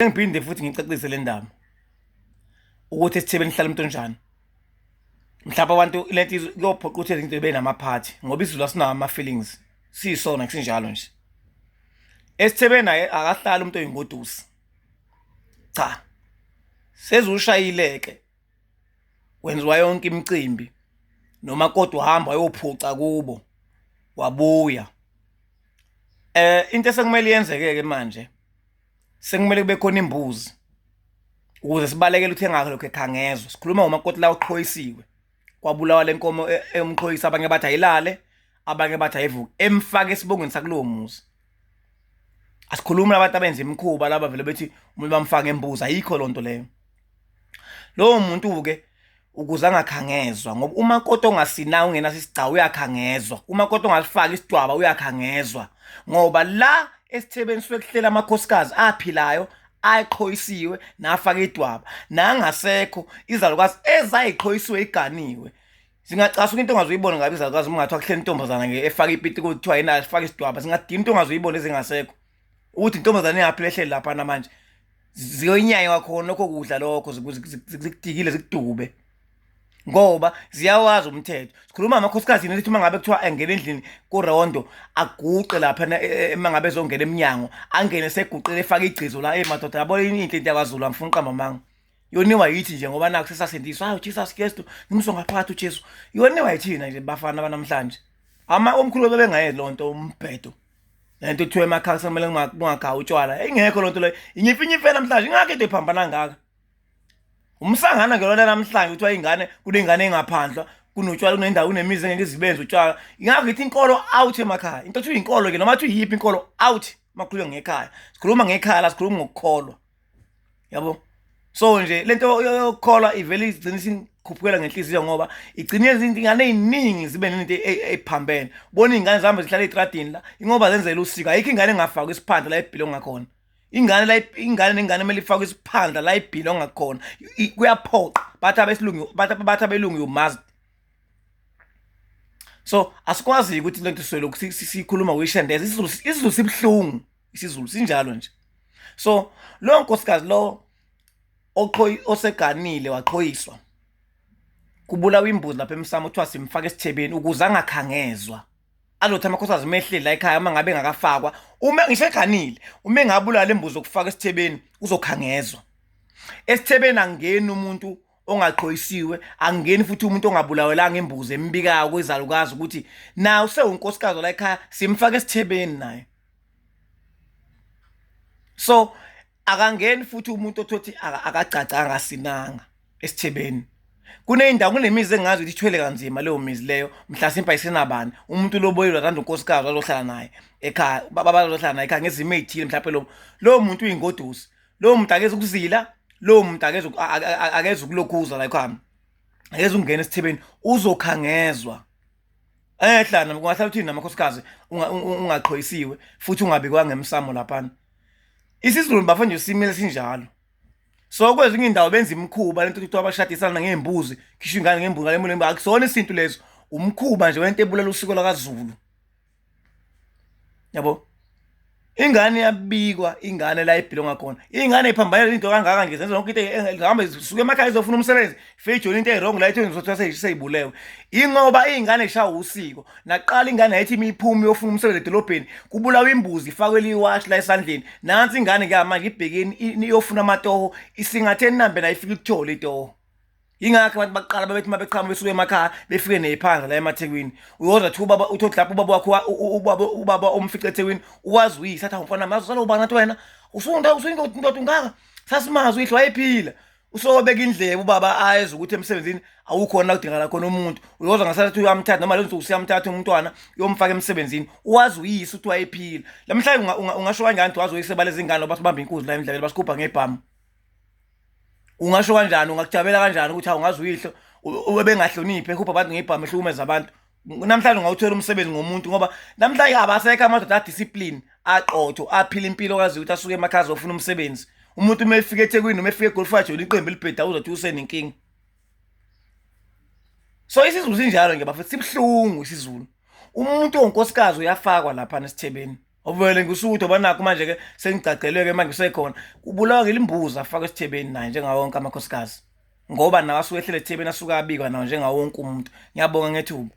Ngiphinde futhi ngicacise le ndaba ukuthi esithebeni kuhlala umuntu onjani. Mhlawumbe abantu lento kuyophoqa ukuthi izinto ibe namaphathi ngoba isiZulu asinawo ama-feelings, siyisona kusinjalo nje. Esithebeni naye akahlali umuntu oyingodusi, cha sezushayile-ke wenziwa yonke imicimbi noma kodwa uhamba wayophuca kubo wabuya. Into esekumele yenzeke-ke manje sekumele kube khona imbuzi ukuze sibalekele ukuthi engalokhu ekhangezwa. Sikhuluma ngomakoti la oqhoyisiwe, kwabulawa le nkomo emqhoyisa, abanye bathi ayilale, abanye bathi ayivuke, emfake esibongweni sakulowo muzi. Asikhulumi nabantu abenza imikhuba laba vele bethi umuntu bamfake embuzi, ayikho loo nto leyo. Lowo muntu-ke ukuze angakhangezwa ngoba umakoti ongasinayo ungenaso isigcawu uyakhangezwa, umakoti ongasifaki isidwaba uyakhangezwa ngoba la esithebeni suke kuhleli amakhosikazi aphilayo ayiqhoyisiwe nafaka idwaba nangasekho izalukazi ezayiqhoyisiwe iganiwe. Zingacasuka into ongazuyibona ngabe izalukazi uma ngathiwa kuhleli intombazana nje efaka ipiti kuthiwa yena ifaka isidwaba, zingadina into ongazuyibona ezingasekho ukuthi intombazane engaphila ehleli laphana manje ziyoyinyanywa khona lokho kudla lokho zikudikile zikudube ngoba ziyawazi umthetho. Sikhuluma ngamakhosikazi yini lithi uma ngabe kuthiwa engena endlini kurondo aguqe lapha uma ngabe ezongena emnyango angene seguqile efake igcizo la. Eyi madoda, yabo inhle into yakwaZulu, angifuni uqamba amanga. Yoniwa yithi nje ngoba nakhu sesasindiswa, hawu Jesus Kristu ngimso ngaphakathi uJesu. Yoniwa yithina nje bafana banamhlanje. Ama omkhulu bebengayenzi loo nto umbhedo. Lento kuthiwa emakhaya kumele kungagayi utshwala, ingekho loo nto leyo. Inyifinyife namhlanje ingakho into iphambana kangaka. Umsangana ke lona namhlanje kuthiwa ingane kunengane engaphandlwa kunotshwala kunendawo kunemizi engeke izibenze utshwala. Ingakho ngithi inkolo out emakhaya. Into kuthiwa inkolo ke noma kuthiwa iyiphi inkolo out makhulunywa ngekhaya. Sikhuluma ngekhaya la, sikhuluma ngokukholwa. Yabo? So nje lento yokukholwa ivele igcine isikhuphukela ngenhliziyo ngoba igcine yenza ingane ey'ningi zibe nento ey'phambene. Ubona iy'ngane zihambe zihlala ey'tradini la ingoba zenzela usiko. Ayikho ingane engafakwa isiphandla la ebhilonga khona. Ingane la ingane nengane kumele ifakwe isiphandla la ebhilonga khona. Kuyaphoqa. Bathi abesilungu bathi abelungu you must. So asikwazi ukuthi lento solokhu sikhuluma kuyishendeza. IsiZulu sibuhlungu. isiZulu sinjalo nje. So lo nkosikazi lo oqhoyi oseganile waqhoyiswa kubulawa imbuzi lapha emsamo kuthiwa simfake esithebeni ukuze angakhangezwa, azothi amakhosikazi mehleli la ekhaya uma ngabe engakafakwa, uma ngisho eganile, uma engabulala imbuzi okufaka esithebeni uzokhangezwa. Esithebeni angeni umuntu ongaqhoyisiwe, angeni futhi umuntu ongabulawelanga imbuzi embikayo kwizalukazi ukuthi naye usewunkosikazi la ekhaya, simfake esithebeni naye. So akangeni futhi umuntu othothi akagcagcanga asinanga esithebeni. Kuney'ndawo kunemizi engazi ukuthi ithwele kanzima leyo mizi leyo, mhlasimpe ayisenabani. Umuntu loboyile wathanda unkosikazi wazohlala naye ekhaya, bazohlala naye ekhaya ngezimo ey'thile mhlampe lo lowo muntu uyingodusi. Lowo muntu akeze ukuzila, lowo muntu akeze akeze ukulokhuza la ekhaya. Akeze ukungena esithebeni, uzokhangezwa. Ehla kungahlala uthini namakhosikazi ungaqhoyisiwe futhi ungabikwanga emsamo laphana. IsiZulu bafo nje simile sinjalo. So kwezinye indawo benza imikhuba lento kuthiwa bashadisana ngey'mbuzi, khishwa ingane ngembuzi ngale mbuzi, akusona isintu leso. Umkhuba nje wento ebulala usiko lakaZulu. Yabo? Ingane iyabikwa, ingane la ibhilonga khona. Ingane iphambanela into kangaka nje zenza yonke into zihambe zisuke emakhaya izofuna umsebenzi, ifike ijole into eyi-wrong la ethweni zothiwa seyibulewe. Ingoba iy'ngane zishawa usiko. Naqala ingane yayithi uma iphuma iyofuna umsebenzi edolobheni, kubulawa imbuzi ifakwe liwashi la esandleni. Nansi ingane ke manje ibhekeni iyofuna amatoho, isingathe inambe nayo ifike ikuthole itoho. Yingakho abantu baqala babethi uma beqhamuka besuka emakhaya befike ney'phandla la emaThekwini. Uyoza kuthiwa ubaba uthole lapho ubaba wakho ubaba omfice eThekwini uwazi uyise athi awumfana mazi uzalwa ubani athi wena usunda usuyindoda ungaka sasimazi uyihlo wayephila. Usobeka indlebe ubaba ayeza ukuthi emsebenzini awukhona la kudingakala khona umuntu. Uyoza ngasathatha uyamthatha noma lezo nsuku usuyamthatha umntwana uyomfaka emsebenzini. Uwazi uyise ukuthi wayephila. Namhlanje ungasho kanjani ukuthi wazi uyise balezi ngane ngoba sibamba inkunzi la emdlalweni basikhupha ngebhamu. Ungasho kanjani, ungakujabela kanjani ukuthi awungazi uyihlo ubebengahloniphi ehupha abantu ngebhamu ehlukumeza abantu. Namhlanje ungawuthola umsebenzi ngomuntu ngoba namhlanje abasekho amadoda adiscipline aqotho aphila impilo okaziyo ukuthi asuke emakhaya azofuna umsebenzi. Umuntu uma efika eThekwini noma efika eGolf ajoyine iqembu elibheda uzothi usenenkinga. So isiZulu sinjalo nje bafethu, sibuhlungu isiZulu. Umuntu owunkosikazi uyafakwa lapha esithebeni. Ovele ngisuthu banakho manje ke sengigcagcelwe ke manje usekhona. Ubulawa ngelimbuzi afakwe esithebeni naye njengawo wonke amakhosikazi. Ngoba nawe asuke ehlele ethebeni asuke abikwa nawo njengawo wonke umuntu. Ngiyabonga ngethuba.